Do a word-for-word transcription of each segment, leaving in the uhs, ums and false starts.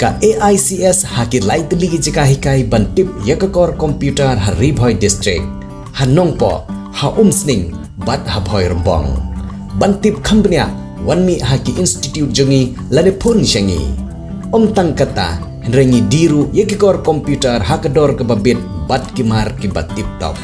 Ka A I C S ha ki lai tylli ki jaka hikai ban tip ïa ka kor computer ha Ri Bhoi District, ha Nongpoh, ha Umsning bad ha Bhoirymbong. Ban tip kham bniah, wan mih ha ki institute jong ngi lane phone sha ngi. Ym tang kata, hynrei ngi die ruh ïa ki kor computer ha ka dor kaba bit bad ki mar kiba tip top.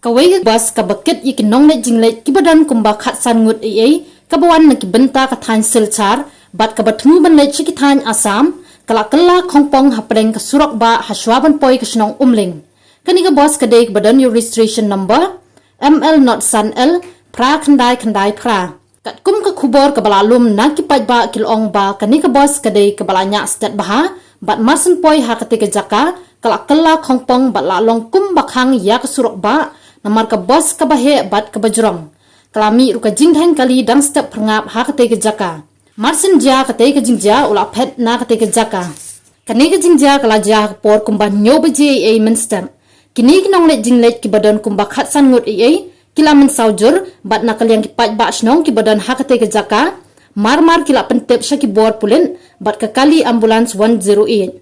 Kawei ka bus kaba kit ïa ki nongleit jingleit kiba don kumba khatsan ngut eiei, kaba wan na ki bynta ka thaiñ Silchar bad kaba thmu ban leit sha ki thaiñ Assam, ka la kylla khongpong hapdeng ka surok bah hashwa ban poi ka shnong Umling. Kane ka bus ka dei kaba don ïa u registration number M L not san L phra khyndai khyndai phra. Katkum ka khubor kaba la lum na ki paidbah, ki la ong ba kane ka bus ka dei kaba la ñiah stet bha, bad mar syn poi ha katei ka jaka, ka la kylla khongpong bad la long kumba khang ïa ka surok bah, namar ka bus kaba heh bad kaba jrong. Ka la mih ruh ka jingdheng kali dang step pyrngap ha katei ka jaka. Mar syn jia katei ka jingjia, u la phet na katei ka jaka. Kane ka jingjia ka la jia ha ka por kumba hynñiew baje eiei mynstep. Kine ki nongleit jingleit kiba don kumba khatsan ngut eiei, ki la mynsaw jur, bad na ka liang ki paidbah shnong kiba don ha katei ka jaka, mar mar ki la pyntip sha ki bor pulit bad ka kali ambulance one zero eight.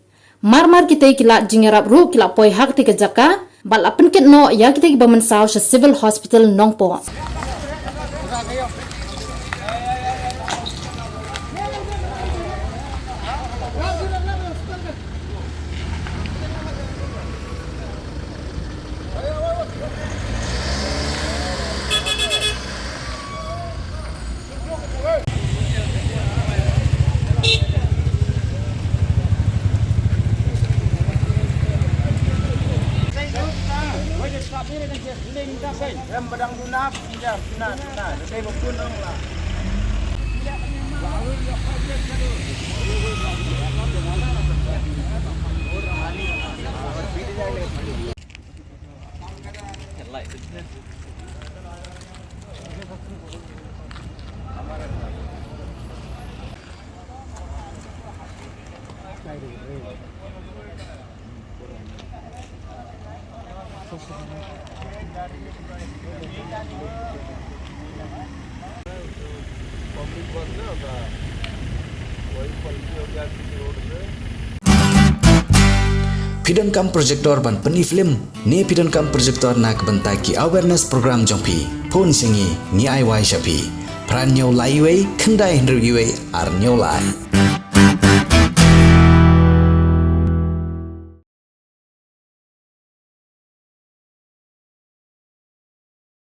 Mar mar kitei ki lad jingïarap ruh ki la poi ha katei ka jaka, bad la pynkit noh ïa kitei kiba mynsaw sha Civil Hospital Nongpoh. Phi donkam projector ban pyni film, ne phi donkam projector na ka bynta ki awareness program jong phi? Phone sha ngi, ngi ai wai sha phi. Phra hynñiew lai wei, khyndai hynriew wei, ar hynñiew lai.